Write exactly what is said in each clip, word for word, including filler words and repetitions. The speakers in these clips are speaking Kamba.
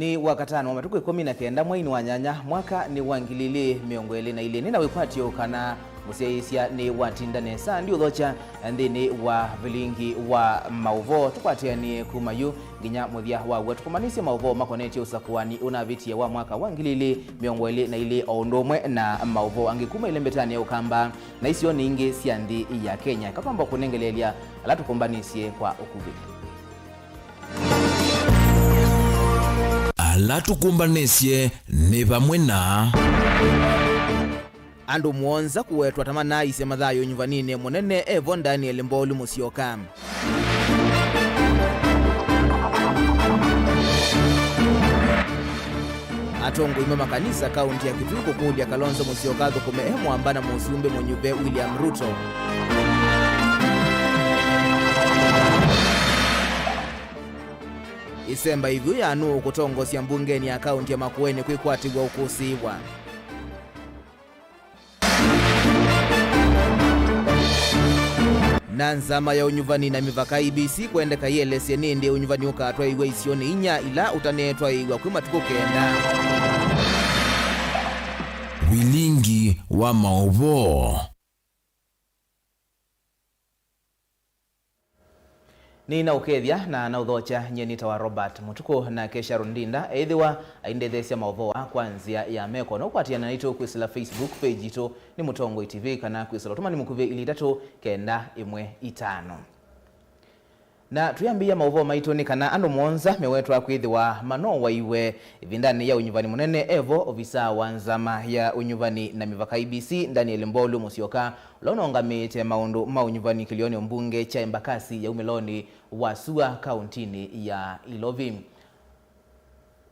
Nĩ Wakatano wa matukũ ĩkũmi na kenda mweinĩ wa nyanya, mwaka nĩ wa ngili ilĩ mĩongo ĩlĩ na ilĩ. Nĩ na wĩkwatyo kana mũsyaĩĩsya nĩ watinda nesa ndiũthokya nthĩnĩ wa vilingi wa maũvoo. Tũkwatĩanĩe kuma yu nginya mũthya wa w'o. Tũkũmbanĩsye maũvoo makonetye ũsakũani ũnavĩtie wa mwaka wa ngili ilĩ mĩongo ĩlĩ na ilĩ, o ũndũ ũmwe na maũvoo angĩ kuma ĩlembetanĩ ya Ũkamba na isionĩ ingĩ sya nthĩ ya Kenya. Eka twamba kũnengeleelya ala tũkũmbanĩsye kwa ũkuvĩ. Ala tũkũmbanĩsye nĩ vamwe na. Andũ mũonza kũwetwa ta manaaisye mathayũ ũnyuvaninĩ mũnene evo Daniel Mbolu Musyoka. Atongoi ma makanisa kaunti ya Kitui kũkũlya Kalonzo Musyoka athũkũme e mwamba na mũsumbĩ mũnyuve William Ruto. Ĩsemba ĩvyũ ya nũũ ũkũtongosya mbungenĩ ya kaunti ya Makueni kwĩkwatĩw'a ũkũsĩĩwa. Na nzama ya ũnyuvani na mĩvaka, I E B C, kwendeka yĩelesye nĩ ĩndĩĩ ũnyuvani ũkatwaĩw'a isionĩ inya ila ũtaneetwaĩw'a kwĩ matukũ kenda. Vilingi wa maũvoo. Nĩnaũkethya na naũthokya. Nyie nĩtawa Robert Mũtukũ, nake Sharon Ndinda eĩthĩwa aindetheesya maũvoo aa kwa nzĩa ya meko. No ũkwatĩane naitũ kwĩsĩla Facebook page yitũ nĩ Mũtongoi T V kana kwĩsĩla ũtũmani mũkuvĩ ilĩ itatũ kenda ĩmwe itano. Na twĩambĩĩa maũvoo maitũ nĩ kana andũ mũonza mewetwa kwĩthĩwa manowaiwe ĩvindanĩ ya ũnyuvani mũnene evo ovisaa wa nzama ya ũnyuvani na mĩvaka, I E B C, Daniel Mbolu Musyoka, ũla ũnongamĩte maũndũ ma ũnyuvani kĩlĩonĩ mbunge kya Embakasi ya umĩlonĩ wa sua kauntinĩ ya Ilovi.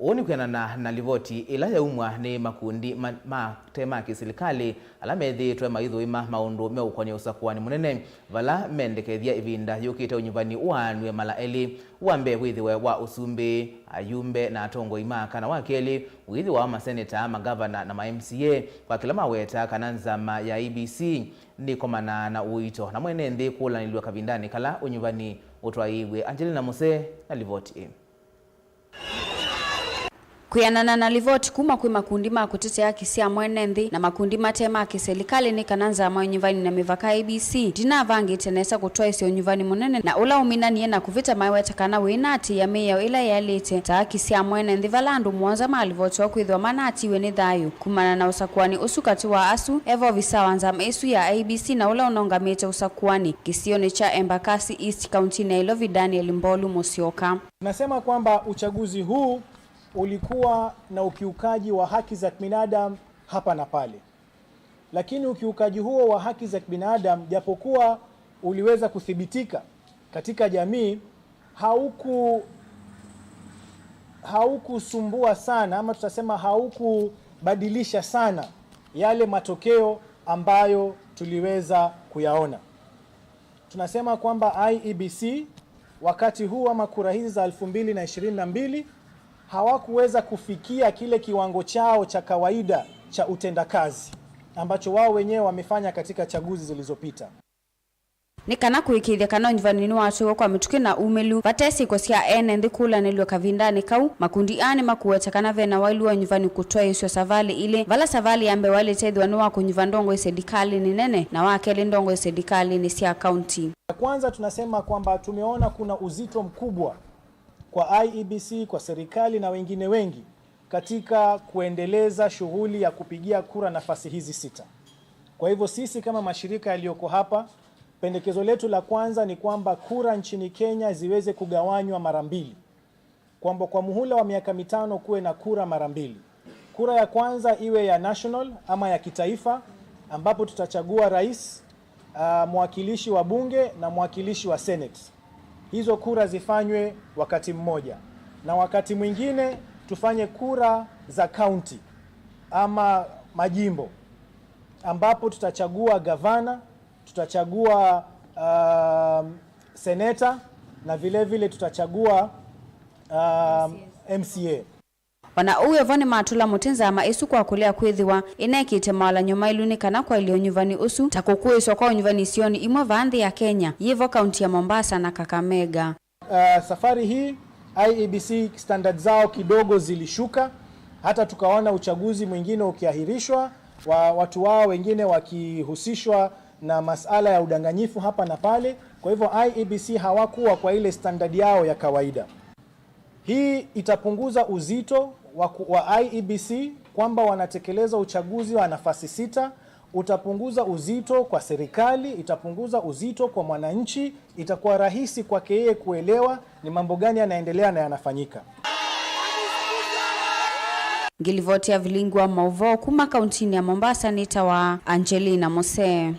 Ũu nĩ kwĩanana na livoti ĩla yaumwa nĩ makundi ma, ma te ma kĩsilikalĩ ala methĩĩtwe maithũĩma maũndũ meũkonia ũsakũani mũnene, vala mendekethya ĩvinda yũkĩte ũnyuvani ũaanw'e mala elĩ, wa mbee wĩthĩwe wa ũsumbĩ, ayumbe na atongoi ma aka, na wa kelĩ wĩthĩwa wa maseneta, magavana na ma M C A, kwa kĩla maweta kana nzama ya I E B C nĩkomanaa na ũito na mwene nthĩ kũlanĩlw'a kavindanĩ kala ũnyuvani ũtwaĩĩw'e. Angelina Muse na livoti ĩĩ. Kwĩanana na livoti kuma kwĩ makundi ma kũtetea haki sya mwene nthĩ na makundi mate ma kĩsilikalĩ, nĩ kana nzama ya ũnyuvani na mĩvaka, I E B C, ndinavangĩte nesa kũtwaĩsya ũnyuvani mũnene na ũla ũminanie na kũvĩta maweta kana wĩnaatĩĩa mĩao ĩla yaĩlĩte ta haki sya mwene nthĩ, vala andũ mũonza malivotiwa kwĩthĩwa manatiwe nĩ thayũ kumana na ũsakũani ũsu katĩ wa asu eva ovisaa wa nzama ĩsu ya I E B C na ũla ũnongamĩte ũsakũani kĩsionĩ kya Embakasi East, kauntinĩ ya Ilovi, Daniel Mbolu Musyoka. Tunasema kwamba uchaguzi huu ulikuwa na ukiukaji wa haki za kibinadamu hapa na pale. Lakini ukiukaji huo wa haki za kibinadamu, japokuwa uliweza kuthibitika katika jamii, hauku-, haukusumbua sana, ama tutasema haukubadilisha sana yale matokeo ambayo tuliweza kuyaona. Tunasema kwamba I E B C wakati huu ama kura hizi za elfu mbili na ishirini na mbili hawakuweza kufikia kile kiwango chao cha kawaida cha utendakazi ambacho wao wenyewe wamefanya katika chaguzi zilizopita. Nĩ kana kũĩkĩĩthya kana ũnyuvani nĩwatwaiwe kwa mĩtũkĩ na umĩlu, vate syĩko sya ene nthĩ kũlanĩlw'a kavindanĩ kau, makundi aa nĩmakũweta kana ve na waĩlu wa ũnyuvani kũtwaĩĩsw'a savalĩ ilĩ, vala savalĩ ya mbee waĩlĩte ĩthĩwa nĩ wa kũnyuva ndongoi silikalĩnĩ nene, na wa kelĩ ndongoi silikalĩnĩ sya kaunti. Ya kwanza, tunasema kwamba tumeona kuna uzito mkubwa kwa I E B C, kwa serikali na wengine wengi katika kuendeleza shughuli ya kupigia kura nafasi hizi sita. Kwa hivyo sisi kama mashirika yaliyoko hapa, pendekezo letu la kwanza ni kwamba kura nchini Kenya ziweze kugawanywa mara mbili, kwamba kwa muhula wa miaka mitano kuwe na kura mara mbili. Kura ya kwanza iwe ya national ama ya kitaifa, ambapo tutachagua rais, ah, mwakilishi wa bunge na mwakilishi wa senate. Hizo kura zifanywe wakati mmoja, na wakati mwingine tufanye kura za kaunti ama majimbo, ambapo tutachagua gavana, tutachagua, um, seneta na vile vile tutachagua, um, M C A. O na ũu evo nĩmatũla mũtĩ nzama ĩsu kwa kũlea kwĩthĩwa ĩnekĩte mawalany'o maĩlu nĩ kana kwaĩlya ũnyuvani ũsu ta kũkũĩswa kwa ũnyuvani isionĩ imwe vaa nthĩ ya Kenya, yĩvo kaunti ya Mombasa na Kakamega. Uh, safari hii I E B C standards zao kidogo zilishuka, hata tukaona uchaguzi mwingine ukiahirishwa, wa watu wao wengine wakihusishwa na masala ya udanganyifu hapa na pale. Kwa hivyo I E B C hawakuwa kwa ile standard yao ya kawaida. Hii itapunguza uzito wa ku-, wa I E B C kwamba wanatekeleza uchaguzi wa nafasi sita, utapunguza uzito kwa serikali, itapunguza uzito kwa mwananchi, itakuwa rahisi kwake yeye kuelewa ni mambo gani yanaendelea na yanafanyika. Ngilivoti ya vilingi wa mauvoo kuma kauntinĩ ya Mombasa nĩtawa Angelina Mose.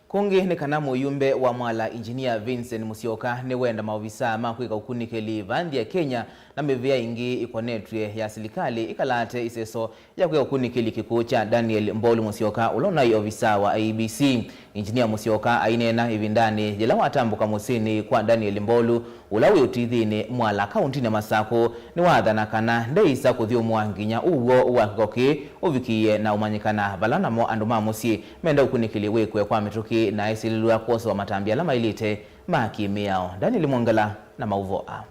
Kũngĩ nĩ kana mũyumbe wa Mwala Engineer Vincent Musyoka nĩwenda maovisaa ma kwĩka ũkunĩkĩli vaa nthĩ ya Kenya na mĩvĩa ĩngĩ ĩkonetw'e ya silikalĩ ĩkalate ĩseso ya kwĩka ũkunĩkĩli kĩkw'ũ kya Daniel Mbolu Musyoka, ũla ũnaĩ ovisaa wa I E B C. Engineer Musyoka aineena ĩvindanĩ yĩla watambũka mũsyĩnĩ kwa Daniel Mbolu, ũla wĩ ũtithinĩ Mwala, kauntinĩ ya Masakũ, nĩwathana kana ndeĩsa kũthyũmũa nginya ũw'o wa kĩko kĩĩ ũvikĩĩe na ũmanyĩkana, vala namo andũ ma mũsyĩ menda ũkunĩkĩli wĩkwe kwa mĩtũkĩ na esilĩlw'a kwosewa matambya ala maĩlĩte ma kĩ-mĩao. Daniel Mwongela na maũvoo aa.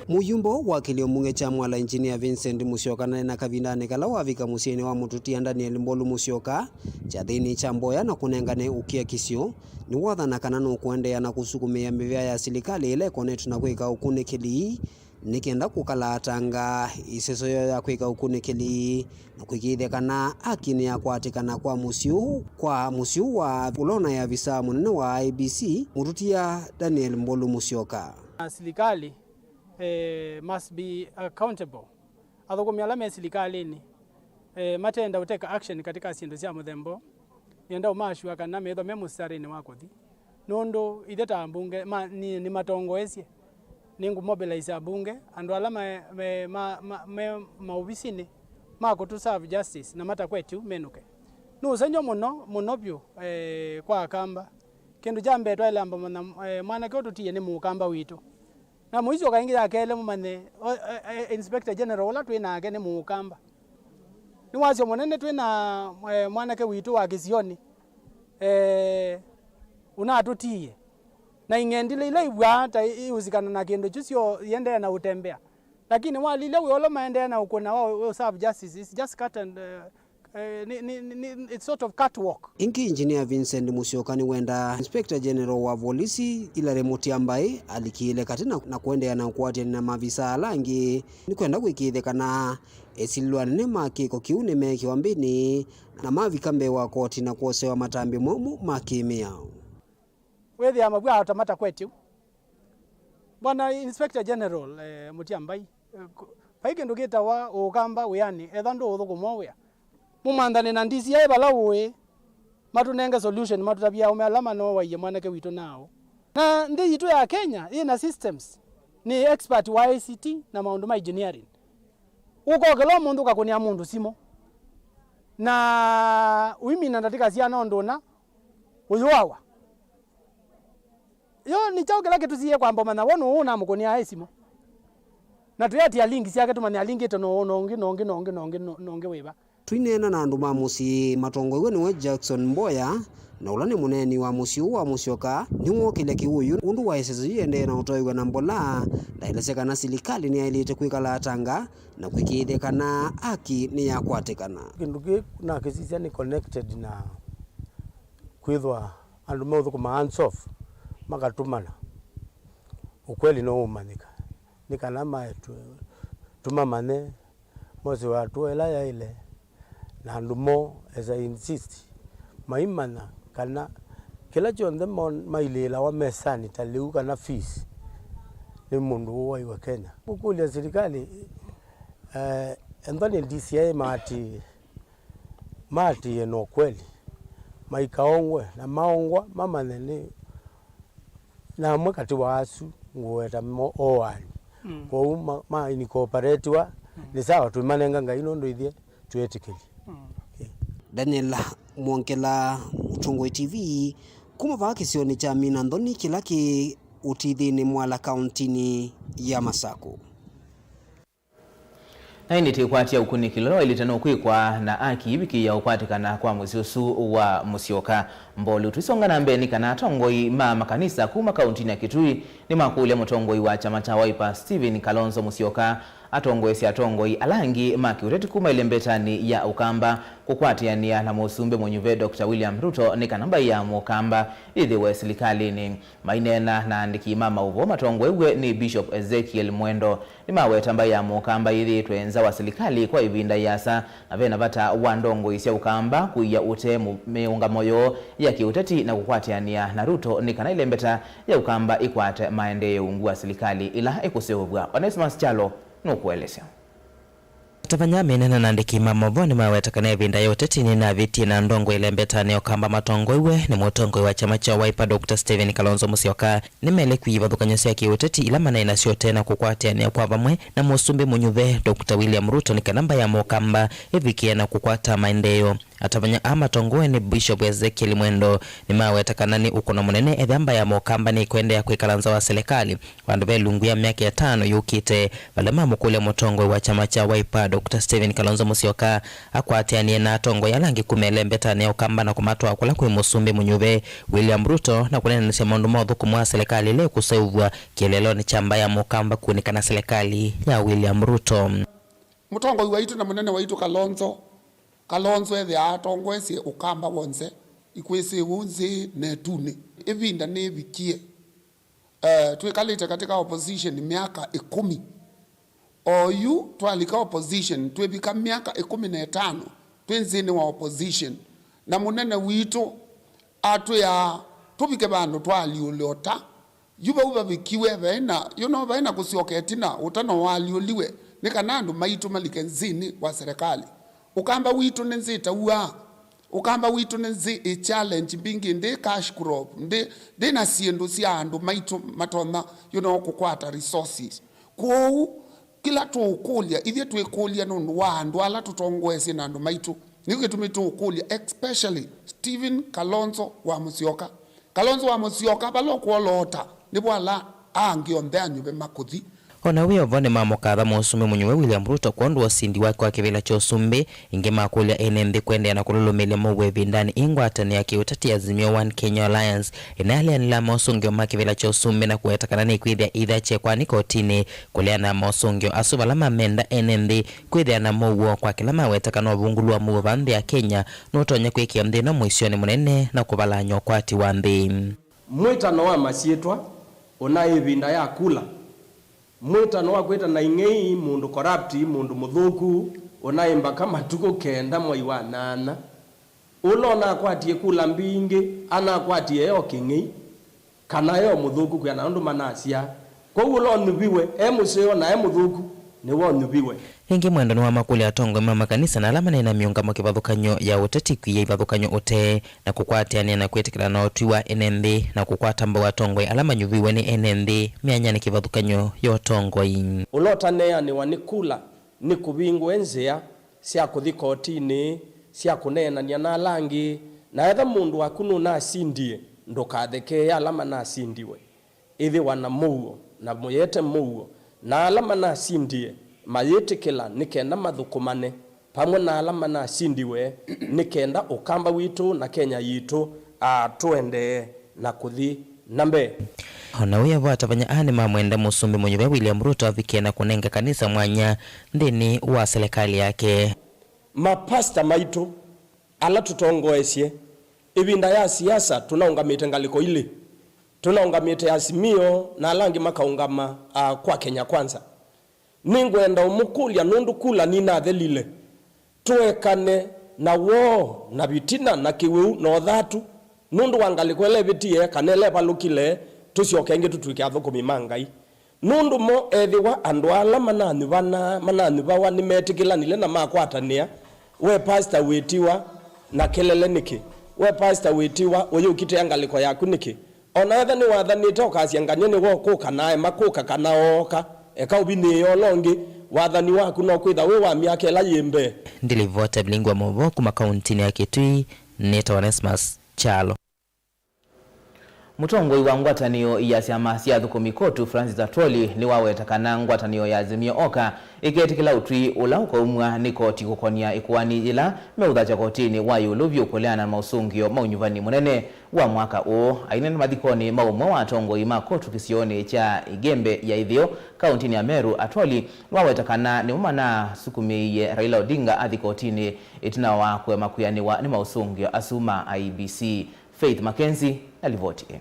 Mũyumbe wa kĩlio mbunge kya Mwala Engineer Vincent Musyoka naneena kavindanĩ kala wavika mũsyĩnĩ wa mũtũtia Daniel Mbolu Musyoka kyathĩnĩ kya mboya na kũnengane ũkiakisyo, nĩwathana kana nũkũendeea na kũsukumĩĩa mĩvĩa ya silikalĩ ĩla ĩkonetwe na kwĩka ũkunĩkĩli nĩ kenda kũkalatanga ĩseso yoo ya kwĩka ũkunĩkĩli na kũĩkĩĩthya kana haki nĩyakwatĩkana kwa mũsyĩ ũũ, kwa mũsyĩ ũũ wa ũla ũnaĩ avisaa mũnene wa I E B C, mũtũtia Daniel Mbolu Musyoka. Silikalĩ, eh, must be accountable. Athũkũmi ala me silikalĩnĩ, eh, matenda ũteka action katika syĩndũ sya mũthemba ũũ, nĩenda ũmaasua kana methĩwa me mũsitarĩnĩ wa kũthi, nũndũ ithyĩ ta ambunge ma, nĩ, nĩmatongoesye. Nĩngũmobilize ambunge, andũ ala me, me, ma, ma, me maovisinĩ ma kũtũ serve justice na matakwetye ũu menũke. Nĩ ũsengy'o mũno, mũno vyũ, eh, kwa Akamba. Kĩndũ kya mbee twaĩle amba manya, eh, mwanake ũũ tũtiie nĩ Mũkamba witũ. Na mũisyoka ĩngĩ ya kelĩ mũmanye, o, e, e, Inspector General ũla twĩ nake nĩ Mũkamba. Nĩ wasyo mũnene twĩ na, e, mwanake witũ wa kĩsionĩ, e, ũnatũtiie. Na ing'endilĩ ila iw'aa ta i-, iũsikana na kĩndũ kyu syo iendee na ũtembea. Lakini walilya wĩa ũla maendee na ũkũna wa ũ-, ũ-, serve justice, it's just cut and, e, Eh, ni, ni, ni, ni, it's sort of catwalk. Ĩngĩ, Engineer Vincent Musyoka nĩwendaa Inspector General wa volisi Hilary Mutyambai alikĩĩle katĩ na, na kũendeea na ũkwatĩanĩ na mavisaa ala angĩ nĩ kwenda kũĩkĩĩthya kana esilĩlwa anene ma kĩko kĩu nĩmeekĩwa mbĩnĩ na mavika mbee wa koti na kwosewa matambya momũ ma kĩ-mĩao. Wĩthĩa mavw'a ta matakwetye ũu. Bwana Inspector General, eh, Mutyambai, eh, ku-, vai kĩndũ kĩtawa ũkamba wĩanĩ, etha ndũũthũkũma wĩa. Mũmanthane na D C I vala ũĩ, matũnenge solution, matũtavye aũme ala manowaie mwanake witũ naaũ. Na nthĩ yitũ ya Kenya yĩ na systems, nĩ expert wa I C T na maũndũ ma engineering. Ũkokĩla ũmũnthĩ ũkakũnĩa mũndũ simũ. Na ũimina ndatĩka siana ũndũ ũna ũyũawa. Yo nĩ kyaũ kĩla kĩtũsiĩe kwamba ũmanya we nũũ ũnamũkũnĩa aĩ simũ? Na tũyatia link syake tũmanye alingĩte no, no ũngĩ, no ũngĩ, no ũngĩ, no ũngĩ, no, no ũngĩ wĩva? Tũineena na andũ ma mũsyĩ matongoew'e nĩwe Jackson Mboya, na ũla nĩ mũneeni wa mũsyĩ ũũ wa Musyoka, nĩwookĩlya kĩwũyũ ũndũ wa ĩseso yĩendee na ũtoew'a na mbola, na aelesya kana silikalĩ nĩyaĩlĩte kwĩkala atanga na kũĩkĩĩthya kana haki nĩyakwatĩkana. Kĩndũ kĩĩ nakĩsisya nĩ connected na kwĩthwa andũ meũthũkũma hands off, makatũmana, ũkweli no ũmanyĩka, nĩ kana maetwe tũmamanye, mosiwe hatua ĩla yaĩle, na andũ moo, as I insist, maimanya kana kĩla kyonthe mon-, mailĩĩlawa mesanĩ ta lĩu kana fees, nĩ mũndũ ũwaiwe Kenya. Ngũkũlya silikalĩ, eh, ethwa nĩ D C I maatĩĩe, maatĩĩe na ũkweli, maikaongwe, na maongwa mamanye nĩ na amwe katĩ wa asu ngũweta mo oani. Mm. Kwoou ma, ma incorporatiwa, mm, nĩ sawa, twĩmanenga Ngai nũndũ ithyĩ twĩtĩkĩlye. Mm. Eh. Daniel Mwongela, Mũtongoi T V, kuma vaa kĩsionĩ kya Minanthoni kĩla kĩ ũtithinĩ Mwala kauntinĩ ya Masakũ. Na ĩndĩ tĩkwatya ũkunĩkĩlo waĩlĩte nũkwĩkwa na akiivikĩĩa ũkwatĩkana kwa mũsyĩ ũsu wa Mũsyoka. Mbolu tũisonga na mbee nĩ kana atongoi ma makanisa kuma kauntinĩ ya Kitui nĩmakũlya mũtongoi wa kyama kya Wiper Stephen Kalonzo Musyoka atongoesye atongoi ala angĩ ma kĩũteti kuma ĩlembetanĩ ya Ũkamba kũkwatĩanĩa na Mũsumbĩ mũnyuve Doctor William Ruto nĩ kana mbaĩ ya Mũkamba yĩthĩwe silikalĩnĩ. Maineena na aandĩki ma maũvoo matongoew'e nĩ Bishop Ezekiel Mwendo, nĩmaweta mbaĩ ya Mũkamba yĩthĩĩtwe nza wa silikalĩ kwa ĩvinda ĩasa, na ve na vata wa ndongoi sya Ũkamba kũia ũtee mũ-, mĩũngamo yoo ya kĩũteti na kũkwatĩanĩa na Ruto nĩ kana ĩlembeta ya Ũkamba ĩkwate maendeeo ungu wa silikalĩ ĩla ĩkũseũvw'a. Onesmus Kyalo nũkũelesya. Atavany'a maineena na andĩki ma maũvoo nĩmaweta kana ĩvinda ya ũteti nĩnavĩtie na ndongoi ĩlembetanĩ ya Ũkamba matongoew'e nĩ mũtongoi wa kyama kya Wiper Doctor Stephen Kalonzo Musyoka nĩmaĩle kwia ivathũkany'o sya kĩũteti ila manaĩ nasyo tene na kũkwatĩanĩa kwa vamwe na Mũsumbĩ mũnyuve Doctor William Ruto nĩ kana mbaĩ ya Mũkamba ĩvikĩe na kũkwata maendeeo. Atavany'a aa matongoew'e nĩ Bishop Ezekiel Mwendo nĩmaweta kana nĩ ũkũno mũnene ethĩa mbaĩ ya Mũkamba nĩkũendeea kwĩkala nza wa silikalĩ vandũ ve ilungu ya myaka ĩtano yũkĩte, vala mamũkũlya mũtongoi wa kyama kya Wiper Doctor Stephen Kalonzo Musyoka akwatĩanĩe na atongoi ala angĩ kuma ĩlembetanĩ ya Ũkamba na kũmatwaa kũla kwĩ Mũsumbĩ mũnyuve William Ruto na kũneenanĩsya maũndũ ma ũthũkũmi wa silikalĩ ĩla ĩkũseũvw'a kĩeleelonĩ kya mbaĩ ya Mũkamba kũunĩka na silikalĩ ya William Ruto. Mũtongoi waitũ na mũnene waitũ Kalonzo, Kalonzo ethĩawa atongoesye Ũkamba w'onthe, ikwĩsĩ ũu nzĩ na ĩtunĩ. Ĩvinda nĩvikie. Eh, twĩkalĩte katika opposition myaka ĩkũmi. Oyu twalika opposition, twĩvika myaka ĩkũmi na ĩtano twĩ nzĩnĩ wa opposition. Na mũnene witũ atwĩaa tũvike vandũ twaalyũle ũta. Yu vau vavikiwe, vaĩ na, you know, vaĩ na kũsyoka ĩtina, ũtano waalyũliwe, nĩ kana andũ maitũ malike nzĩnĩ wa serikali. Ũkamba witũ nĩ nzĩ ĩtauaa. Ũkamba witũ nĩ nzĩ ĩ challenge mbingĩ, ndĩ cash crop, ndĩ, ndĩ na syĩndũ sya andũ maitũ matonya, you know, kũkwata resources. Kwoou, kĩla tũũkũlya, ithyĩ twĩkũlya nũndũ wa andũ ala tũtongoesye na andũ maitũ. Nĩkyo kĩtumi tũũkũlya, especially Stephen Kalonzo wa Musyoka. Kalonzo wa Musyoka, vala ũkwoloota, nĩvo ala angĩ onthe anyuve makũthi. O na wĩ o vo, nĩmamũkatha Mũsumbĩ mũnyuwe William Ruto kwondũ wa ũsindi wake wa kĩvĩla kya ũsumbĩ. Ĩngĩ makũlya ene nthĩ kũendeea na kũlũlũmĩĩlya mũuo ĩvindanĩ ĩ ngwatanĩo ya kĩũteti ya Azimio One Kenya Alliance ĩnaleanĩla mosũngĩo ma kĩvĩla kya ũsumbĩ na kũweta kana nĩkwĩthĩa ĩithakye kwani kotinĩ kũleana na mosũngĩo asu vala mamenda ene nthĩ kwĩthĩa na mũuo kwa kĩla maweta kana ũvungũlu wa mũuo vaa nthĩ ya Kenya nũtonya kwĩkĩa nthĩ ĩno mũisyonĩ mũnene na kũvalany'a ũkwati wa nthĩ. Mwĩtano wa masyĩtwa, ũnaĩ ĩvinda ya kula. Mwĩtano wa kwĩtana ing'ei, mũndũ corrupt, mũndũ mũthũku, ũnaĩ mbaka matukũ kenda mwai wa nana. Ũla ũnakwatie kula mbingĩ, anakwatie e o kĩng'ei, kana e o mũthũku kwĩana ũndũ manasya. Kwoou ũla ũnyuviwe e mũseo na e mũthũku, nĩwe ũnyuviwe. Ĩngĩ Mwendo nĩwamakũlya atongoi ma makanisa na ala manaĩ na mĩũngamo kĩvathũkany'o ya ũteti kwia ivathũkany'o ũtee na kũkwatĩanĩa na kwĩtĩkĩlana na ũtwi wa ene nthĩ na kũkwata mbau atongoi ala manyuviwe nĩ ene nthĩ myanyanĩ kĩvathũkany'o ya ũtongoi. Ũla ũtaneanĩwa nĩ kula nĩ kũvingũe nzĩa sya kũthi kotinĩ, sya kũneenany'a na ala angĩ, na etha mũndũ waku nũnasindie, ndũkathekeeye ala manasindiwe. Ĩthĩwa na mũuo, na mũyete mũuo, na ala manasindie mayĩtĩkĩla nĩ kenda mathũkũmane vamwe na ala manasindiwe, nĩ kenda Ũkamba witũ na Kenya yitũ, aa, tũendee na kũthi na mbee. O na wĩ o vo, atavany'a aa nĩmamwenda Mũsumbĩ mũnyuve William Ruto avikĩe na kũnenga kanisa mwanya nthĩnĩ wa silikalĩ yake. Mapasta maitũ ala tũtongoesye ĩvinda ya siasa tũnaũngamĩte ngalĩko ilĩ. Tũnaũngamĩte Azimio na ala angĩ makaũngama, a, kwa Kenya Kwanza. Nĩngwenda ũmũkũlya nũndũ kula ninathelile. Tũekane na woo, na vitina, na kĩwĩu, na ũthatu, nũndũ wa ngalĩko ĩla ĩvĩtie kana ĩla ĩvalũkile, tũsyoke ĩngĩ tũtw'ĩke athũkũmi ma Ngai. Nũndũ mo ethĩwa andũ ala mananyuvana, mananyuvawa nĩmetĩkĩlanile na makwatanĩa, we pastor wĩtiwa na kelele nĩkĩ? We pastor wĩtiwa ũyũkitĩa ngalĩko yaku nĩkĩ? O na etha nĩwathanĩte ũkasya ngany'a nĩwe ũkũka na aema kũka kana ooka, eka ũvinĩĩe ũla ũngĩ, wathani waku no kwĩtha wĩ wa myaka ĩla yĩ mbee. Ndilivota Evelyn wa Movo kuma kauntinĩ ya Kitui, nĩtawa Onesmus Kyalo. Mũtongoi wa ngwatanĩo ya syama sya athũkũmi KOTU, Francis Atwoli, nĩwaweta kana ngwatanĩo ya Azimio Oka ĩketĩkĩla ũtwi ũla ũkaumw'a nĩ koti kũkonia ĩkoani yĩla meũthakya kotinĩ wa ĩũlũ vyũ kũleana na maũsũngĩo ma ũnyuvani mũnene wa mwaka ũũ. Ainena mathikonĩ ma ũmwe wa atongoi ma KOTU kĩsionĩ kya Igembe ya Ĩtheo, kaũntĩnĩ ya Meru, Atwoli nĩwaweta kana nĩmo manasukumĩie Raila Odinga athi kotinĩ ĩtina wa kũema kwĩanĩwa nĩ maũsũngĩo asu ma I E B C. Faith Mackenzie na livoti ĩĩ.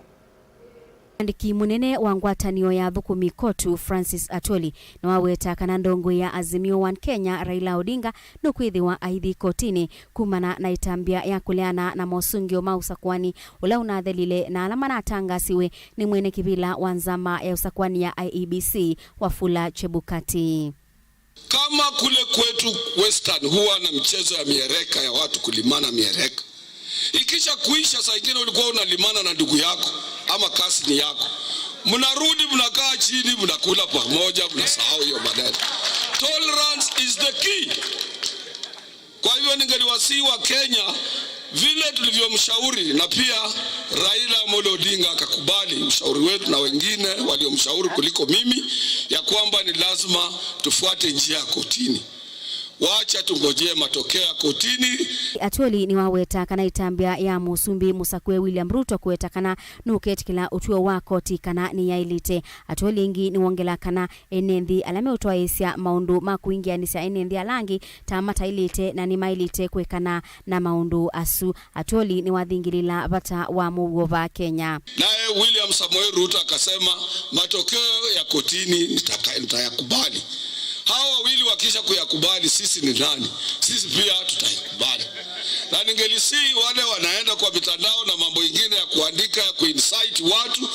Mwandĩki mũnene wa ngwatanĩo ya athũkũmi KOTU, Francis Atwoli, nĩwaweta kana ndongoi ya Azimio One Kenya, Raila Odinga, nũkwĩthĩwa aithi kotinĩ kumana na ĩtambya ya kũleana na mosũngĩo ma ũsakũani ũla ũnathelile na ala manatangasiwe nĩ mwene kĩvĩla wa nzama ya ũsakũani ya I E B C, Wafula Chebukati. Kama kule kwetu Western huwa na mchezo ya miereka ya watu kulimana miereka. Ikisha kuisha, saa ingine ulikuwa unalimana na ndugu yako ama kasini yako. Mnarudi, mnakaa chini, mnakula pamoja, mnasahau hiyo maneno. Tolerance is the key. Kwa hivyo ningeliwasihi wa Kenya, vile tulivyomshauri na pia Raila Amolo Odinga akakubali ushauri wetu na wengine waliomshauri kuliko mimi, ya kwamba ni lazima tufuate njia ya kotini. Wacha tungojee matokeo ya kotini. Atwoli nĩwaweta kana ĩtambya ya mũsumbĩ mũsakũe William Ruto kũweta kana nũketĩkĩla ũtw'o wa koti kana nĩyaĩlĩte. Atwoli ĩngĩ nĩwongela kana ene nthĩ ala meũtwaĩĩsya maũndũ ma kũingĩanĩsya ene nthĩ ala angĩ ta mataĩlĩte na nĩmaĩlĩte kwĩkana na maũndũ asu. Atwoli nĩwathingĩlĩla vata wa mũuo va Kenya. Naye William Samoei Ruto akasema, "Matokeo ya kotini nitaka-, nitayakubali." Hawa wawili wakisha kuyakubali, sisi ni nani? Sisi pia tutaikubali. Na ningelisihi wale wanaenda kwa mitandao na mambo ingine ya kuandika, ya kuincite watu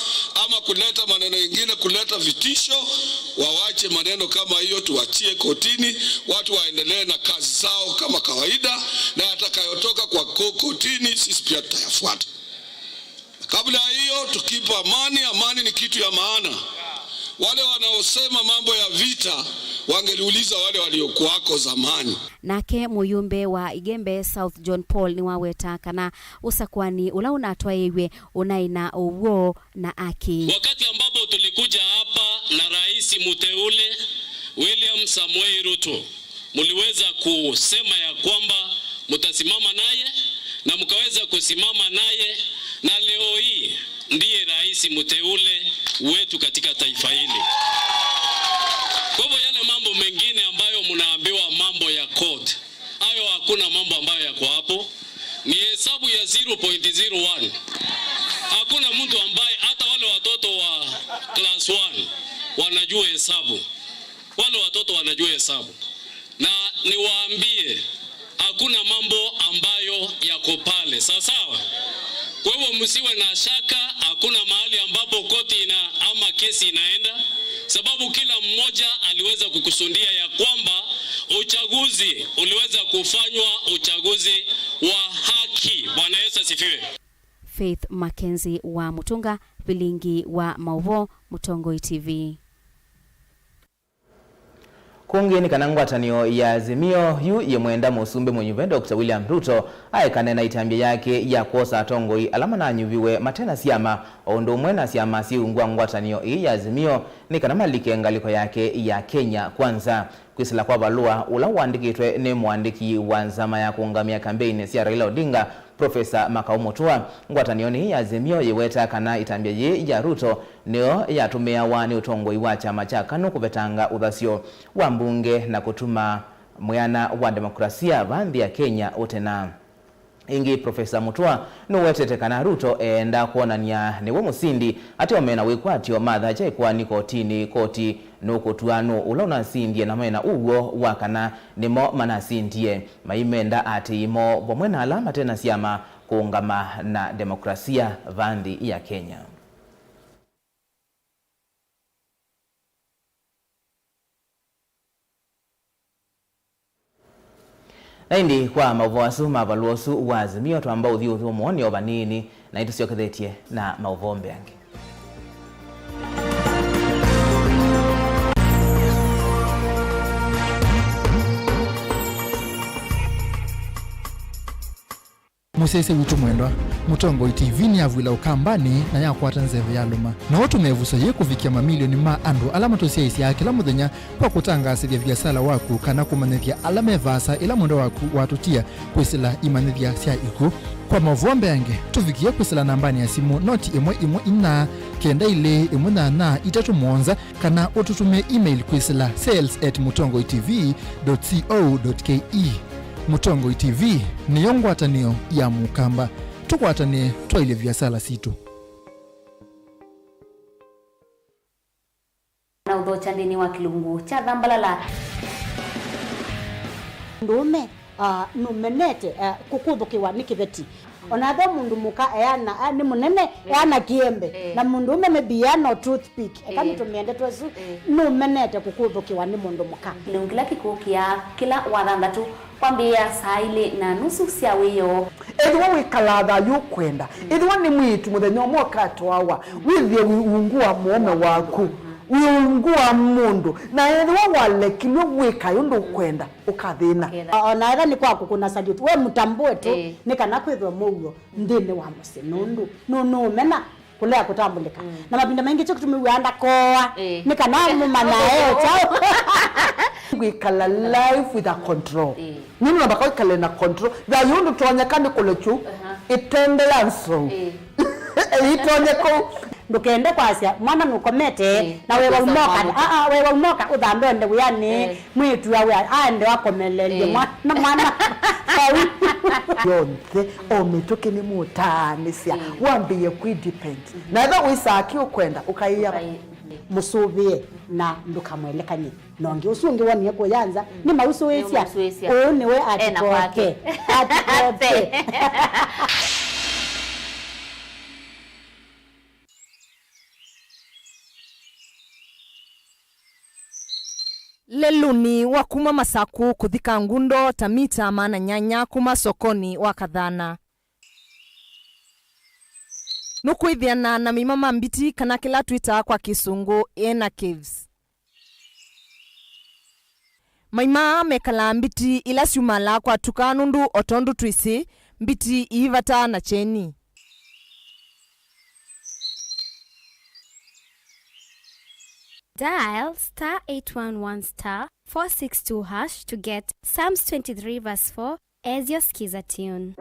ama kuleta maneno ingine, kuleta vitisho, wawache maneno kama hiyo, tuwachie kotini, watu waendelee na kazi zao kama kawaida, na yatakayotoka kwa ko-, kotini, sisi pia tutayafuata. Kabla ya hiyo, tukipa amani, amani ni kitu ya maana. Wale wanaosema mambo ya vita wangeliuliza wale waliokuwako zamani. Nake mũyũmbe wa Igembe South John Paul nĩwaweta kana ũsakũani ũla ũnatwaĩiw'e ũnaĩ na ũw'o na aki. Wakati ambapo tulikuja hapa na rais mteule William Samoei Ruto, mliweza kusema ya kwamba mtasimama naye na mkaweza kusimama naye, na leo hii ndiye rais mteule wetu katika taifa hili. Kwa hivyo yale mambo mengine ambayo mnaambiwa mambo ya court, hayo hakuna mambo ambayo yako hapo. Ni hesabu ya zero point zero one. Hakuna mtu ambaye, hata wale watoto wa class one wanajua hesabu. Wale watoto wanajua hesabu. Na niwaambie, hakuna mambo ambayo yako pale. Sawa sawa? Kwa hivyo msiwe na shaka, hakuna mahali ambapo koti ina-, ama kesi inaenda, sababu kila mmoja aliweza kukusudia ya kwamba uchaguzi uliweza kufanywa uchaguzi wa haki. Bwana Yesu asifiwe. Faith Mackenzie wa Mutunga, vilingi wa mauvoo, Mũtongoi T V. Kũngĩ nĩ kana ngwatanĩo ya Azimio yu yĩmwenda Mũsumbĩ mũnyuve Doctor William Ruto aekane na ĩtambya yake ya kwosa atongoi ala mananyuviwe mate na syama, o ũndũ ũmwe na syama syĩ ungu wa ngwatanĩo ĩĩ ya Azimio, nĩ kana malike ngalĩko yake ya Kenya Kwanza. Kwĩsĩla kwa valũa ũla ũandĩkĩtwe nĩ mũandĩki wa nzama ya kũũngamĩa kambeini sya Raila Odinga, Profesa Makau Mũtua, ngwatanĩonĩ ya Azimio yĩwetaa kana ĩtambya yĩĩ ya Ruto nĩyo yatũmĩawa nĩ ũtongoi wa kyama kya KANU kũvetanga ũthasyo wa mbunge na kũtuma mwĩana wa demokrasia va nthĩ ya Kenya ũtena. Ĩngĩ, Profesa Mũtua nũwetete kana Ruto eenda kwonany'a nĩwe mũsindi, ateo mena wĩkwatyo mathakya ĩkoani kotinĩ, koti nũkũtw'a nũ ũla ũnasindie na mena ũw'o wa kana nĩmo manasindie. Maimenda aatĩĩi moo vamwe na ala mate na syama kũũngama na demokrasia va nthĩ ya Kenya. Na ĩndĩ kwa maũvoo asu ma valũa ũsu wa Azimio, twamba ũthyũũthyo mũonĩ o vanini, na nĩtũsyokethetye na maũvoo mbeange. Sese witũ mwendwa, Mũtongoi T V nĩyavw'ĩla Ũkambanĩ na yakwata nzeve ya lũma. No ũtũme ĩvuso yĩĩ kũvikĩa mamilioni ma andũ ala matũsyaĩĩsyaa kĩla mũthenya kwa kũtangaasĩthya viasala waku kana kũmanyĩthya ala me vaasa ĩla mwendwa waku watũtia kwĩsĩla imanyĩthya sya ikw'ũ. Kwa maũvoo mbeange, tũvikĩe kwĩsĩla nambanĩ ya simũ noti ĩmwe ĩmwe inya kenda ilĩ ĩmwe nyanya itatũ mũonza, kana ũtũtũmĩe email kwĩsĩla sales at mũtongoi T V dot co dot K E. Mũtongoi T V nĩyo ngwatanĩo ya Mũkamba. Tũkwatanĩe twaĩlye viasala sitũ. Na ũthokya nthĩnĩ wa kĩlungu kya Thambalala. Mũndũũme, ah, nũmenete, ah, kũkũthũkĩwa nĩ kĩveti. Ona ethĩwa mũndũ mũka eana, ah, nĩ mũnene, eh, eana kĩembe. Eh. Na mũndũũme maybe eana o toothpick. Eka, eh, nĩtũmĩende twesu, eh, nũmenete kũkũthũkĩwa nĩ mũndũ mũka. Kĩlungu kĩla kĩkũkĩa kĩla wathanthatũ kwambĩĩa saa ilĩ na nusu sya wĩoo. Ethĩwa wĩkalaa thayũ ũkwenda, ethĩwa nĩ mwĩĩtu mũthenya ũmwe ũkatwawa, wĩthĩe wĩ ungu wa mũũme waku, wĩ ungu wa mũndũ, na ethĩwa walekilwe wĩkae ũndũ ũkwenda, ũkathĩna. Ũkethĩa. O-, ona ethĩwa nĩ kwa kũkũna salute, we mũtambũe tu, ĩĩ, nĩ kana kwĩthwe mũuo nthĩnĩ wa mũsyĩ, nũndũ nũ-, nũũmena kũlea kũtambũlĩka. Mm. Na mavinda maingĩ kyo kĩtumi wĩaa ndakoa, ĩĩ, nĩ kana mũmanya e kyaũ. Wĩkala life with a control. Ĩĩ. Nũndũ namba kwĩkala na control. Thayũ ndũtonyeka nĩ kũlekyu. Aha. Ĩtende ya nsou. Ĩĩ. Ĩtonye kũu. Ndũkende kwasya mwana nũkomete, ĩĩ, na wewa ũkosa umoka. Mwana. Aa, wewa umoka ũthambe ũende wĩanĩ. Ĩĩ. Mwĩĩtu awe aende akomelelye, ĩĩ, mwa-, na mwana vau. Yonthe, o mĩtũkĩ nĩmũtaanĩsya, ĩĩ, wambĩĩe kwĩ depend. Mhm. Na ethĩwa wĩsaa kĩ ũkwenda, ũkaĩa. Ũkaĩ-, mhm. Mũsũvĩe na ndũkamwelekany'e na ũngĩ. Ũsu ũngĩ wonie kũya nza, mm, nĩmausũĩsya. Nĩmausũĩsya. Ũũ nĩwe. Ena kwake. Atikoke. Atikoke. Lelũnĩ wa kuma Masakũ kũthi Kangundo ta mita maana nyanya kuma sokonĩ wa Kathana. Nũkwĩthĩana na maima ma mbiti kana kĩla twĩtaa kwa Kĩsũngũ hyena caves. Maima aa mekalaa mbiti ila syumalaa kwatuka nũndũ o tondũ twĩsĩ, mbiti iivataa na kyeni. Dial star eight one one star four six two hash to get Psalms twenty-three verse four as your Skiza tune.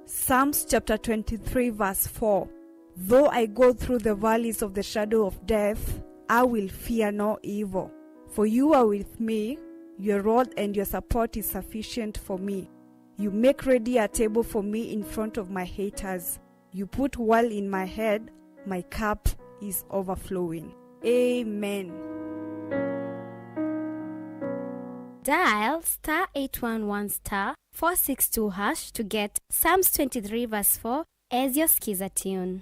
Psalms chapter twenty-three, verse four. Though I go through the valleys of the shadow of death, I will fear no evil. For you are with me, your rod and your support is sufficient for me. You make ready a table for me in front of my haters. You put oil in my head, my cup is overflowing. Amen. Dial star eight one one star four six two hash to get Psalms twenty-three verse four as your Skiza tune.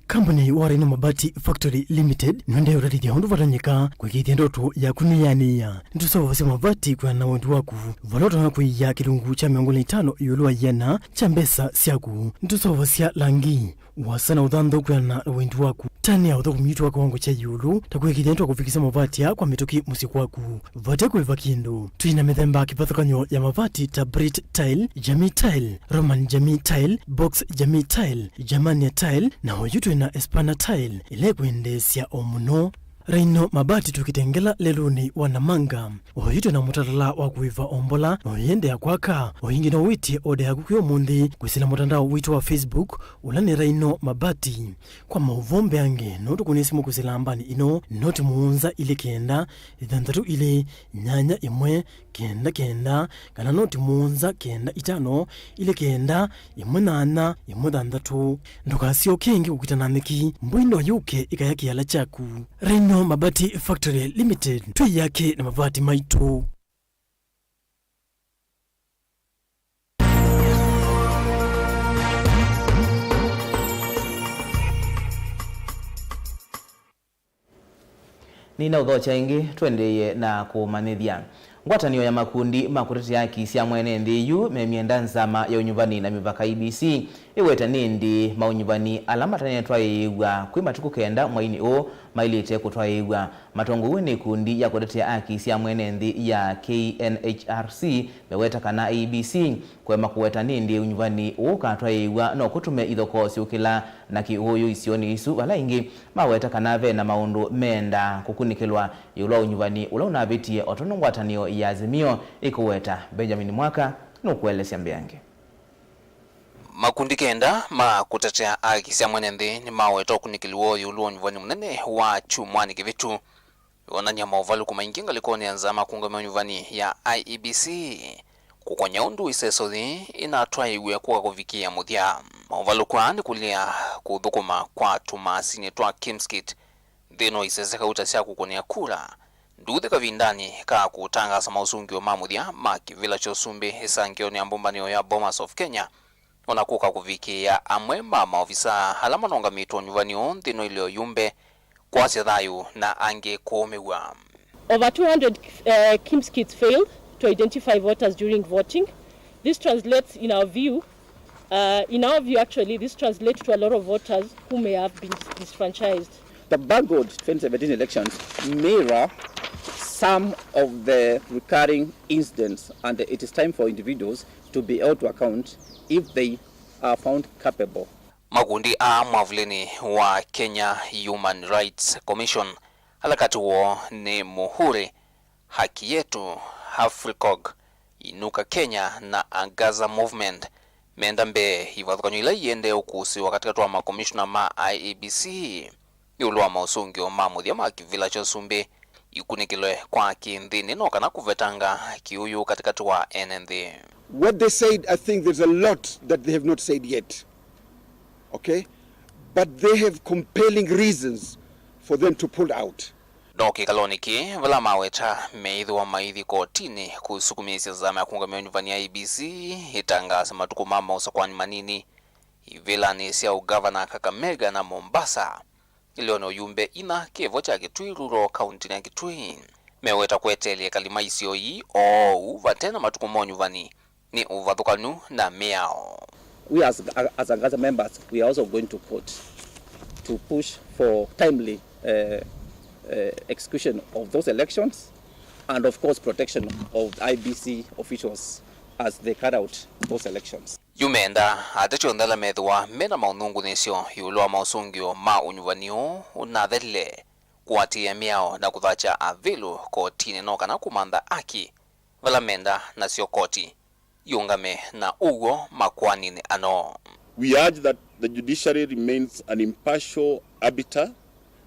Kambuni ya Rhino Mabati Factory Limited nĩendeee ũtatĩthya ũndũ vatonyeka kũĩkĩĩthya ndoto yaku nĩyanĩĩa. Nĩtũseũvasya mavati kwĩana na wendi waku, vala ũtonya kũia kĩlungu kya mĩongo ĩlĩ na itano ĩũlũ wa ĩana kya mbesa syaku. Nĩtũseũvasya langi, ũasa na ũthanthau kwĩana na wendi waku. Tanĩa ũthũkũmi witũ wa kĩwango kya ĩũlũ, ta kũĩkĩĩthya nĩtwakũvikĩsya mavati aa kwa mĩtũkĩ mũsyĩ kwaku. Vate kũĩva kĩndũ. Twĩ na mĩthemba kĩvathũkany'o ya mavati ta Brit Tile, Jamii Tile, Roman Jamii Tile, Box Jamii Tile, Germania Tile, na oyu twĩ na Espana Tile, ĩla ĩkwendeesya o mũno. Rhino Mabati tũkĩtengela lelũnĩ wa Namanga. Oyu twĩ na mũtalatala wa kũĩva o mbola, na ũyĩendeea kwaka. O ĩngĩ no wĩtye oda yaku kwĩ ũmũnthĩ kwĩsĩla mũtandao witũ wa Facebook, ũla nĩ Rhino Mabati. Kwa maũvoo mbeange, no tũkũnĩe simũ kwĩsĩla nambani ĩno, noti mũonza ilĩ kenda, ĩthanthatũ ilĩ, nyanya ĩmwe, kenda kenda, kana noti mũonza kenda itano, ilĩ kenda, ĩmwe nyanya, ĩmwe thanthatũ. Ndũkasyoke ĩngĩ kũkita na nyeki, mbũi no yũke ĩkaya kĩala kyaku. Rhino Mabati Factory Limited, twĩyake na mavati maitũ. Nĩnaũthokya ĩngĩ, tũendeeye na kũũmanyĩthya. Ngwatanĩo ya makundi ma kũtetea haki sya mwene nthĩ yu memyenda nzama ya ũnyuvani na mĩvaka, E B C, ĩweta nĩ ĩndĩĩ maũnyuvani ala matanetwaĩĩw'a kwĩ matukũ kenda mweinĩ ũũ maĩlĩte kũtwaĩĩw'a. Matongoew'e nĩ ĩkundi ya kũtetea haki sya mwene nthĩ ya K N H R C meweta kana E B C kũema kũweta nĩ ĩndĩĩ ũnyuvani ũũ ũkatwaĩĩw'a no kũtume ithokoo syũkĩla na kĩũũyũ isionĩ isu, vala aingĩ maweta kana ve na maũndũ meendaa kũkunĩkĩlwa ĩũlũ wa ũnyuvani ũla ũnavĩtie, o tondũ ngwatanĩo ya Azimio ĩkũweta. Benjamin Mwaka nũkũelesya mbeange. Makundi kenda ma kũtetea haki sya mwene nthĩ nĩmaweta ũkunĩkĩli woo ĩũlũ wa ũnyuvani mũnene wa kyumwanĩ kĩvĩtu. Yonany'a maũvalũku maingĩ ngalĩkonĩ ya nzama kũũngamĩa ũnyuvani ya I E B C, kũkony'a ũndũ ĩseso yĩĩ ĩnatwaĩĩw'e kũka kũvikĩĩa mũthya. Maũvalũku aa nĩ kũlea kũthũkũma kwa tũmasinĩ twa Kimskit nthĩnĩ wa isese kauta sya kũkũnĩa kula, nduuthĩ kavindanĩ ka kũtangaasa maũsũngĩo ma mũthya ma kĩvĩla kya ũsumbĩ ĩsangĩonĩ ya mbũmbanĩo ya Bomas of Kenya, o na kũka kũvikĩĩa amwe ma maovisaa ala manũngamĩtwe ũnyuvani ũũ nthĩnĩ wa ĩlĩo yumbe, kwasya thayũ na angĩ kũũmĩw'a. Over two hundred, uh, Kimskits failed to identify voters during voting. This translates, in our view, uh, in our view, actually, this translates to a lot of voters who may have been disfranchised. The buggered twenty seventeen elections mirror some of the recurring incidents, and it is time for individuals to be held to account if they are found culpable. Makundi aa mwavulĩnĩ wa Kenya Human Rights Commission, ala katĩ woo nĩ Muhuri, Haki Yetu, Africog, Inuka Kenya na Angaza Movement, menda mbee ivathũkany'o ila iendee ũkũsĩĩwa katĩkatĩ wa makomishona ma I E B C ĩũlũ wa maũsũngĩo ma mũthya ma kĩvĩla kya ũsumbĩ, ikunĩkĩlwe kwa kĩĩ nthĩnĩ no kana kũvetanga kĩũyũ katĩkatĩ wa ene nthĩ. What they said, I think there's a lot that they have not said yet. Okay? But they have compelling reasons for them to pull out. No kĩkalonĩ kĩĩ, vala maweta meĩthĩwa maithi kotinĩ kũsukumĩĩsya nzama ya kũũngamĩa ũnyuvani ya I E B C ĩtangaase matukũ ma maũsakwani manini ivĩlanĩ sya ũngavana Kakamega na Mombasa, ĩleonĩ ũyumbe ina kĩvo kya Kitui Rural kauntinĩ ya Kitui. Meweta kweteelya ekali ma isio ii oou vate na matukũ ma ũnyuvani nĩ ũvathũkanu na mĩao. We as, as Angaza members, we are also going to court to push for timely, uh, uh, execution of those elections and, of course, protection of I E B C officials as they carry out those elections. Yu menda ateti onthe ala methĩwa me na maũnungunĩsyo ĩũlũ wa maũsũngĩo ma ũnyuvani ũũ ũnathelile kũatĩĩa mĩao na kũthakya avilũ kotinĩ no kana kũmantha aki vala menda nasyo koti iũngame na ũw'o makoaninĩ ano. We urge that the judiciary remains an impartial arbiter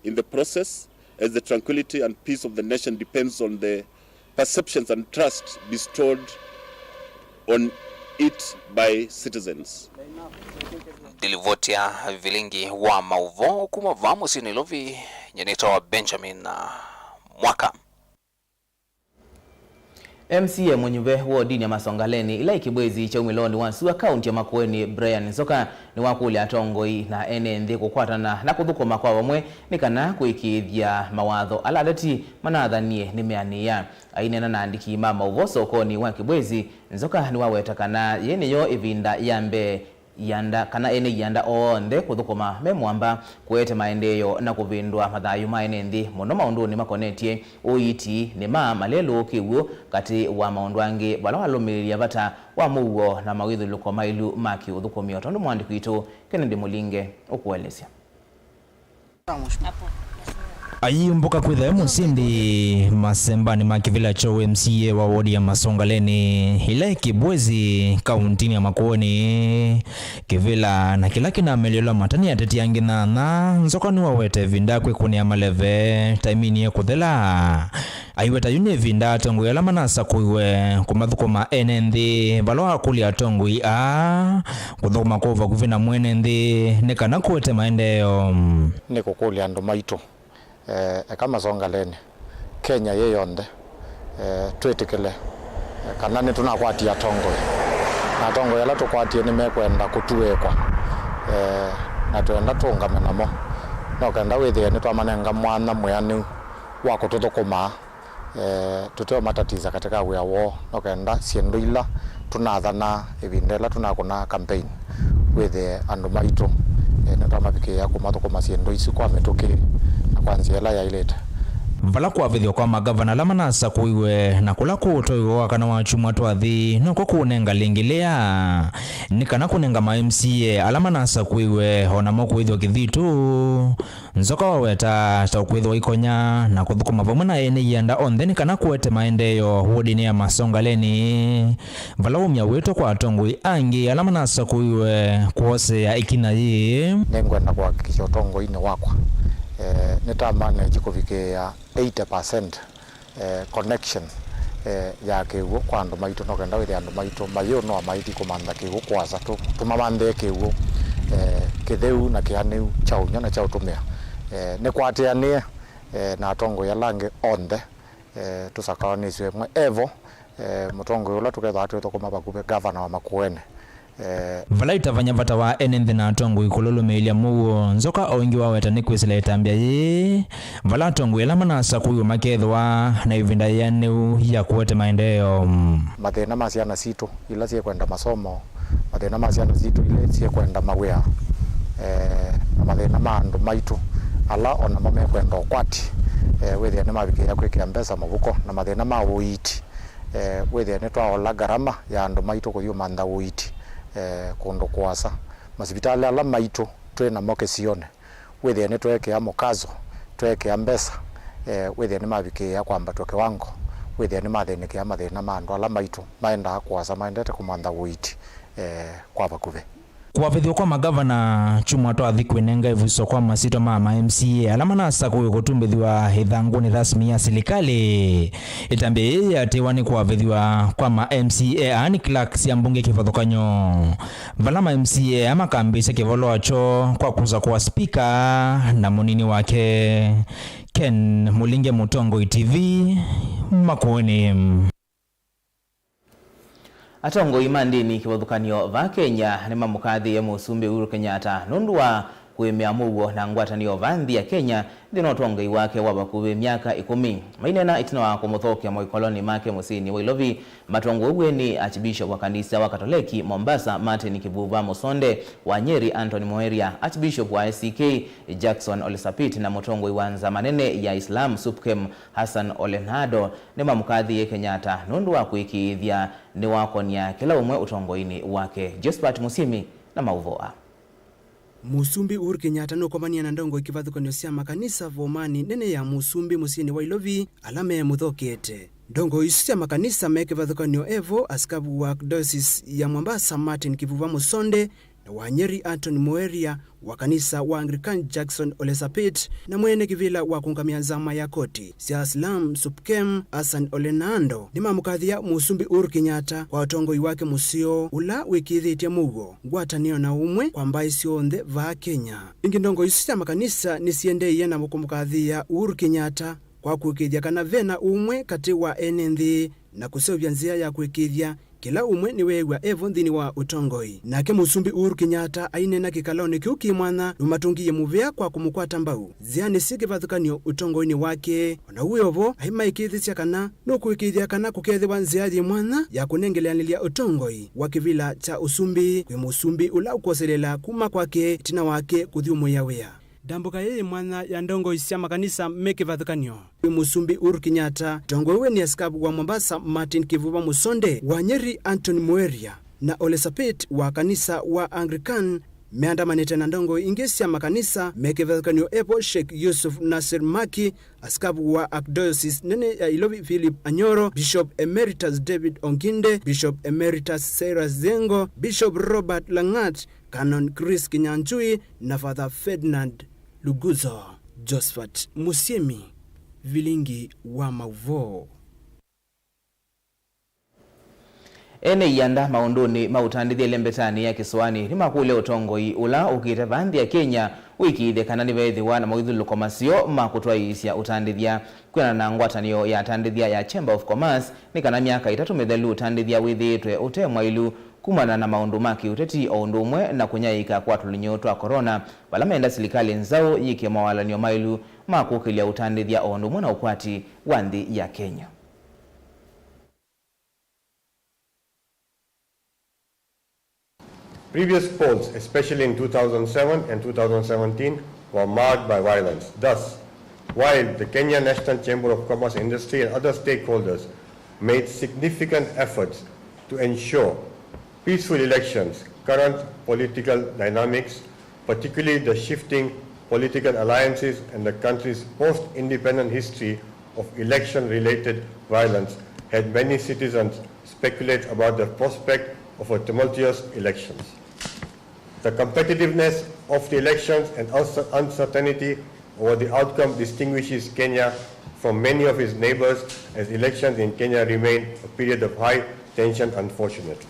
in the process, as the tranquility and peace of the nation depends on the perceptions and trust bestowed on it by citizens. Ndilivoti ya vilingi wa maũvoo kuma vaa mũsyĩ Nairobi, nyenĩtawa Benjamin Mwaka. M C A mũnyuve wodini ya Masongaleni, ĩla ĩ Kĩbwezi kya umĩlonĩ wa sua kaunti ya Makueni, Brian Nzoka, nĩwakũlya atongoi na ene nthĩ kũkwatana na kũthũkũma kwa vamwe nĩ kana kũĩkĩĩthya mawatho ala ateti manathanie nĩmeanĩĩa. Aineena na andĩki ma maũvoo sokonĩ wa Kĩbwezi, Nzoka nĩwaweta kana yĩĩ nĩyo ĩvinda ya mbee ianda, kana ene ianda onthe kũthũkũma me mũamba kũete maendeeo na kũvĩndũa mathayũ ma ene nthĩ, mũno maũndũnĩ makonetye ũiiti, nĩma, malelũ, kĩw'ũ katĩ wa maũndũ angĩ, vala walũmĩlĩlya vata wa mũuo na mawĩthũlũko maĩlu ma kĩũthũkũmi, o tondũ mwandĩki witũ Kennedy Mũlinge ũkũelesya. Ayĩmbũka kwĩtha e mũsindi masembanĩ ma kĩvĩla kya M C A wa wodi ya Masongaleni, ĩla ĩ Kĩbwezi, kauntinĩ ya Makueni. Kĩvĩla na kĩla kĩnamelelwa mata nĩ ateti angĩ nana, Nzoka nĩwawete ĩvinda kwĩkũnĩa maleve taiminĩ ĩkũthela. Aiweta yu nĩ ĩvinda atongoi ala manasakũiwe kũmathũkũma ene nthĩ, vala wakũlya atongoi aa kũthũkũma kwa vakuvĩ na mwene nthĩ nĩ kana kũete maendeeo. Nĩ kũkũlya andũ maitũ, eh, eka Masongaleni, Kenya yĩ yonthe, eh, twĩtĩkĩle, eh, kana nĩtũnakwatie atongoi. Na atongoi ala tũkwatie nĩmekwenda kũtuĩkwa, eh, na twenda tũũngame namo. No kenda wĩthĩe nĩtwamanenga mwanya mwĩanĩu wa kũtũthũkũma Eh, tũteũmatatisa katika wĩa woo, no kenda syĩndũ ila tũnathana ĩvinda ĩla tũnakũna campaign wĩthĩe andũ maitũ, eh, nĩtwamavikĩĩa kũmathũkũma syĩndũ isu kwa mĩtũkĩ na kwa nzĩa ĩla yaĩlĩte. Vala kũavĩthw'a kwa magavana ala manasakũiwe na kũla kũũtoiwe wa kana wa kyumwa twathi, noko kũũnenga lĩngĩ lĩa nĩ kana kũnenga ma M C A ala manasakũiwe o namo kũĩthw'a kĩthitũ. Nzoka waweta ta ũkwĩthĩwa ikonya na kũthũkũma vamwe na ene ianda onthe nĩ kana kũete maendeeo wodinĩ ya Masongaleni, vala waumya wĩto kwa atongoi angĩ ala manasakũiwe kwoseea ĩkinya yĩĩ. Nĩngwenda kũhakikisha ũtongoinĩ wakwa, eh, nĩtamanĩte kũvikĩĩa eighty percent eh, connection, eh, ya kĩw'ũ kwa andũ maitũ, no kenda wĩthĩa andũ maitũ mayĩũnoa maithi kũmantha kĩw'ũ kũasa, tũ-, tũmamanthe kĩw'ũ, eh, kĩtheu na kĩanĩu kya ũnyw'a na kya ũtũmĩa. Eh, nĩkwatĩanĩe, eh, na atongoi ala angĩ onthe, eh, tũsakaanĩsye ĩmwe. Evo, eh, mũtongoi ũla tũkethĩwa twĩthũkũma vakuvĩ, gavana wa Makueni. Eh, vala itavany'a vata wa ene nthĩ na atongoi kũlũlũmĩĩlya mũuo, Nzoka o ĩngĩ waweta nĩ kwĩsĩla ĩtambya yĩĩ, vala atongoi ala manasakũiwe makethĩwa na ĩvinda yĩanĩu ya kũete maendeeo. Mathĩna ma syana sitũ ila syĩkwenda masomo, mathĩna ma syana sitũ ila syĩkwenda mawĩa, eh, na mathĩna ma andũ maitũ ala o namo mekwenda ũkwati, eh, wĩthĩa nĩmavikĩĩa kwĩkĩa mbesa mũvuko, na mathĩna ma ũiiti. Eh, wĩthĩa nĩtwaola ngarama ya andũ maitũ kũthi ũmantha ũiiti, eh, kũndũ kũasa. Masivitalĩ ala maitũ twĩ namo kĩsionĩ, wĩthĩa nĩtweekĩa mũkazo, tweekĩa mbesa, eh, wĩthĩa nĩmavikĩĩa kwambatw'a kĩwango, wĩthĩa nĩmathĩnĩkĩa mathĩna ma andũ ala maitũ maendaa kũasa maendete kũmantha ũiiti, eh, kwa vakuvĩ. Kũavĩthw'a kwa magavana kyumwa twathi kwĩnenga ĩvuso kwa masyĩtwa ma ma M C A ala manasakũiwe kũtumbĩthw'a ĩthangũnĩ rasmi ya silikalĩ. Ĩtambya yĩĩ yatĩĩwa nĩ kũavĩthw'a kwa ma M C A aa nĩ clerk sya mbunge kĩvathũkany'o, vala ma M C A aa makambĩĩsya kĩvolwa kyoo kwa kũsa kwa spika na mũnini wake. Ken Mũlinge, Mũtongoi T V, Makueni. Atongoi ma ndĩni kĩvathũkany'o vaa Kenya nĩmamũkathĩĩe Mũsumbĩ Uhuru Kenyatta nũndũ wa kũĩmĩa mũuo na ngwatanĩo vaa nthĩ ya Kenya nthĩnĩ wa ũtongoi wake wa vakuvĩ myaka ĩkũmi. Maineena ĩtina wa kũmũthokea maũikalonĩ make mũsyĩnĩ wa Ilovi, matongow'e nĩ Archbishop wa kanisa wa Katoleki Mombasa, Martin Kivuva Mũsonde, wa Nyeri, Anthony Muheria, Archbishop wa A C K, Jackson Ole Sapit, na mũtongoi wa nzama nene ya Islam, SUPKEM, Hassan Ole Nado, nĩmamũkathĩĩe Kenyatta nũndũ wa kũĩkĩĩthya nĩwakonia kĩla ũmwe ũtongoinĩ wake. Josephat Mũsyĩmi na maũvoo aa. Mũsumbĩ Uhuru Kenyatta nũkomanie na ndongoi kĩvathũkany'o sya makanisa vomanĩ nene ya Mũsumbĩ mũsyĩnĩ wa Ilovi ala memũthokete. Ndongoi isu sya makanisa me kĩvathũkany'o evo, asikavu wa Archdiocese ya Mombasa Martin Kivuva Mũsonde, na wa Nyeri Anthony Muheria, wa kanisa wa Anglican Jackson Ole Sapit, na mwene kĩvĩla wa kũũngamĩa nzama ya koti sya Islam SUPKEM Hassan Ole Nado nĩmamũkathĩa Mũsumbĩ Uhuru Kenyatta kwa ũtongoi wake mũseo ũla wĩkĩĩthĩtye mũuo, ngwatanĩo na ũmwe kwa mbaĩ syonthe vaa Kenya. Ĩngĩ, ndongoi isu sya makanisa nĩsiendeeie na kũmũkathĩa Uhuru Kenyatta kwa kũĩkĩĩthya kana ve na ũmwe katĩ wa ene nthĩ na kũseũvya nzĩa ya kũĩkĩĩthya kĩla ũmwe nĩweew'a evo nthĩnĩ wa ũtongoi. Nake Mũsumbĩ Uhuru Kenyatta aineena kĩkalonĩ kĩu kĩ mwanya nũmatũngĩie mũvea kwa kũmũkwata mbau nzĩanĩ syĩ kĩvathũkany'o ũtongoinĩ wake. O na ũu wĩ o vo, aimaĩkĩĩthĩsya kana nũkũĩkĩĩthya kana kũkethĩwa nzĩa yĩ mwanya ya kũnengeleanĩlya ũtongoi wa kĩvĩla kya ũsumbĩ kwĩ mũsumbĩ ũla ũkwoseleela kuma kwake ĩtina wake kũthyũmũĩa wĩa. Ndambũka yĩĩ mwanya ya ndongoi sya makanisa me kĩvathũkany'o kwĩ Mũsumbĩ Uhuru Kenyatta, tongoew'e nĩ asikavu wa Mombasa Martin Kivuva Mũsonde, wa Nyeri Anthony Muheria, na Ole Sapit wa kanisa wa Anglican, meandamanĩte na ndongoi ingĩ sya makanisa me kĩvathũkany'o evo Sheikh Yusuf Nasir Maki, asikavu wa Archdiocese nene ya Ilovi Philip Anyoro, Bishop Emeritus David Onginde, Bishop Emeritus Cyrus Zengo, Bishop Robert Langat, Canon Chris Kinyanjui na Father Ferdinand Luguzo. Josephat Mũsyĩmi, vilingi wa maũvoo. Ene ianda maũndũnĩ ma ũtandĩthya ĩlembetanĩ ya kĩsũanĩ nĩmakũlya ũtongoi ũla ũkĩte vaa nthĩ ya Kenya ũĩkĩĩthye kana nĩveethĩwa na maũithyũlũlũko maseo ma kũtwaĩĩsya ũtandĩthya. Kwĩanana na ngwatanĩo ya atandĩthya ya Chamber of Commerce, nĩ kana myaka ĩtatũ mĩthelu ũtandĩthya wĩthĩĩtwe ũte mwaĩlu kumana na maũndũ ma kĩũteti o ũndũ ũmwe na kũnyaĩĩka kwa tũlũnyũ twa corona, vala menda silikalĩ nzaũ yĩkĩe mawalany'o maĩlu ma kũkĩlya ũtandĩthya o ũndũ ũmwe na ũkwati wa nthĩ ya Kenya. Previous polls, especially in two thousand seven and two thousand seventeen, were marked by violence. Thus, while the Kenya National Chamber of Commerce and Industry and other stakeholders made significant efforts to ensure peaceful elections, current political dynamics, particularly the shifting political alliances and the country's post-independent history of election-related violence, had many citizens speculate about the prospect of a tumultuous elections. The competitiveness of the elections and uncer-, uncertainty over the outcome distinguishes Kenya from many of its neighbors, as elections in Kenya remain a period of high tension, unfortunately.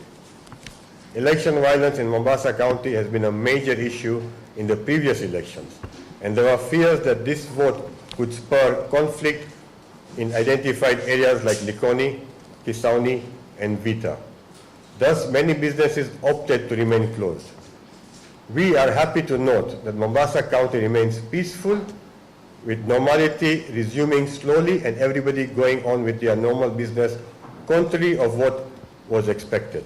Election violence in Mombasa County has been a major issue in the previous elections, and there were fears that this vote could spur conflict in identified areas like Likoni, Kisauni, and Vita. Thus, many businesses opted to remain closed. We are happy to note that Mombasa County remains peaceful, with normality resuming slowly and everybody going on with their normal business, contrary of what was expected.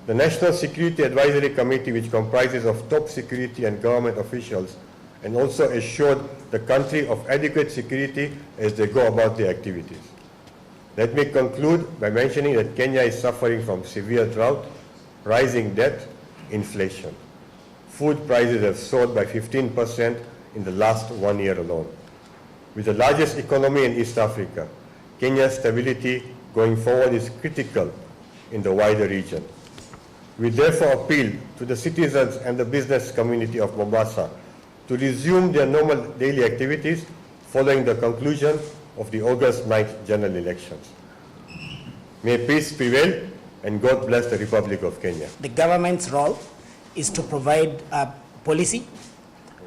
The National Security Advisory Committee, which comprises of top security and government officials, and also assured the country of adequate security as they go about their activities. Let me conclude by mentioning that Kenya is suffering from severe drought, rising debt, inflation. Food prices have soared by fifteen percent in the last one year alone. With the largest economy in East Africa, Kenya's stability going forward is critical in the wider region. We therefore appeal to the citizens and the business community of Mombasa to resume their normal daily activities following the conclusion of the August ninth general elections. May peace prevail and God bless the Republic of Kenya. The government's role is to provide a policy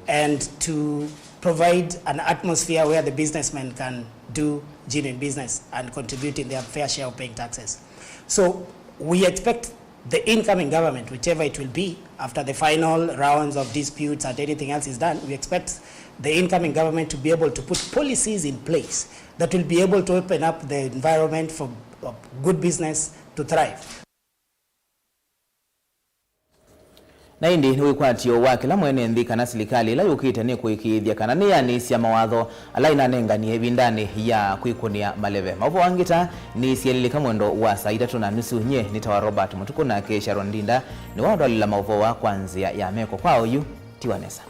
and to provide an atmosphere where the businessmen can do genuine business and contribute in their fair share of paying taxes. So we expect the incoming government, whichever it will be, after the final rounds of disputes and anything else is done, we expect the incoming government to be able to put policies in place that will be able to open up the environment for uh, good business to thrive. Na ĩndĩ nĩ wĩkwatyo wa kĩla mwene nthĩ kana silikalĩ ĩla yũkĩte nĩ kũĩkĩĩthya kana nĩyanĩsya mawatho ala ĩnanenganie ĩvindanĩ ya kwĩkũnĩa maleve. Maũvoo angĩ ta nĩ syelilika mwendo wa saa itatũ na nusu. Nyie nĩtawa Robert Mũtukũ, nake Sharon Ndinda nĩwatwalĩla maũvoo aa kwa nzĩa ya meko. Kwa oyu, tiwa nesa.